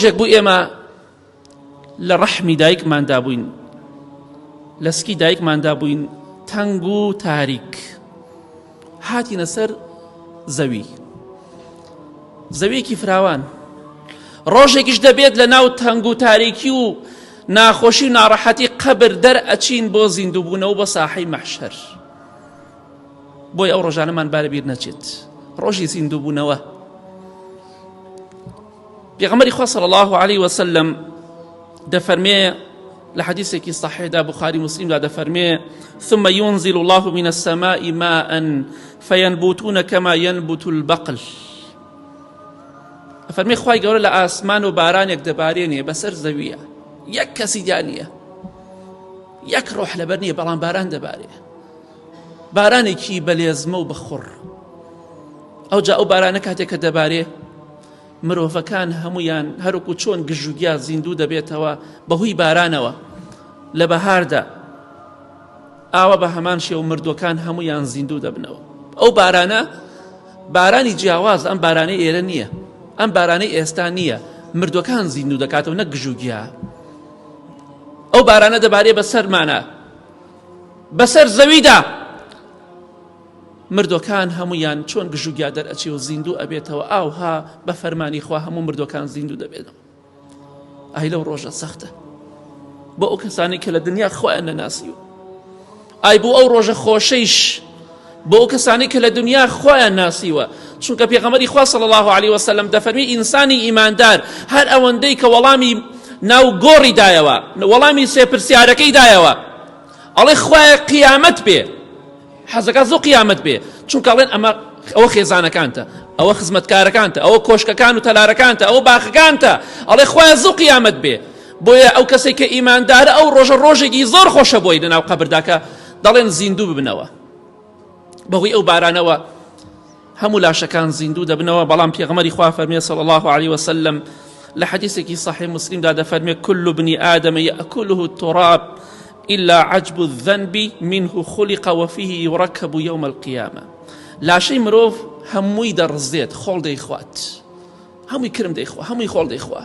ڕۆژێک بوو ئێمە لە ڕەحمی دایکماندا بووین لە سکی دایکماندا بووین تەنگ و تاریک هاتینە سەر زەوی زەویەکی فراوان ڕۆژێکیش دەبێت لە ناو تەنگ و تاریکی و ناخۆشی و ناڕەحەتی قەبر دەر ئەچین بۆ زیندووبوونەوە بۆ ساحەی مەحشەر بۆی ئەو ڕۆژانەمان بارە بیر نەچێت ڕۆژی زیندووبوونەوە پێغەمبەری خوا صلی الله علیه وسلم دەفەرمێ لە حەدیثێکی صحیحدا بخاری مسلمدا دەفەرمێ ثم ينزل الله من السماء ماء فينبتون كما ينبت البقل فەرمی خوای گەورە لە ئاسمان و بارانێک دەبارێنێ بەسەر زەویە یەک کەسی دیانە یەک ڕۆح لەبەر نییە بەڵام باران دەبارێ بارانێکی بەلێزمە و بەخوڕ ئەوجا ئەو بارانە کاتێک کە دەبارێ مرۆڤەکان هەمویان هەروکو چۆن گژوگیا زیندوو دەبێتەوە بەهۆی بارانەوە لە بەهاردا ئاوا بە هەمان شێوە مردوەکان هەمویان زیندوو دەبنەوە ئەو بارانە بارانی جیاواز ئەم بارانەی ئێرە نییە ئەم بارانەی ئێستا نییە مردوەکان زیندوو دەکاتەوە نە گژوگیا ئەو بارانە دەبارێ بەسەرمانە بەسەر زەویدا مردوەکان هەمویان چۆن گژوگیا دەرئەچێ و زیندوو ئەبێتەوە ئاوها بە فەرمانی خوا هەموو مردوەکان زیندوو دەبێتەوە ئای لەو ڕۆژە سەختە بۆ ئەو کەسانی کە لە دنیا خۆیان نەناسیوە ئای بۆ ئەو ڕۆژە خۆشەیش بۆ ئەو کەسانی کە لە دنیا خۆیان ناسیوە چونکە پێغەمبەری خوا صلی الله علیه وسلم دەفەرمی ئینسانی ئیماندار هەر ئەوەندەی کە وەڵامی ناو گۆڕی دایەوە وەڵامی سێ پرسیارەکەی دایەوە ئەڵێ خوایە قیامەت بێ حەزەکە زوو قیامەت بێ چونکە ئەڵێن ئەمە ئەوە خێزانەکانتە ئەوە خزمەتکارەکانتە ئەوە کۆشکەکان و تەلارەکانتە ئەوە باخەکانتە ئەڵێ خوایە زوو قیامەت بێ بۆیە ئەو کەسێک کە ئیماندارە ئەو ڕۆژە ڕۆژێکی زۆر خۆشە بۆی لەناو قەبرداکە دەڵێن زیندوو ببنەوە بەهۆی ئەو بارانەوە هەموو لاشەکان زیندوو دەبنەوە بەڵام پێغەمبەری خوا فەرمیێ صلی الله علیه وسلم لە حەدیثێکی صحیح مسلمدا دەفەرمێ كل بني آدم يأكله التراب إلا عجب الذنب منه خلق وفيه يركب يوم القيامة لاشەی مرۆڤ هەمووی دەڕزێت خۆڵ دەیخوات هەمووی کرم دەیخوا هەمووی خۆڵ دەیخوا.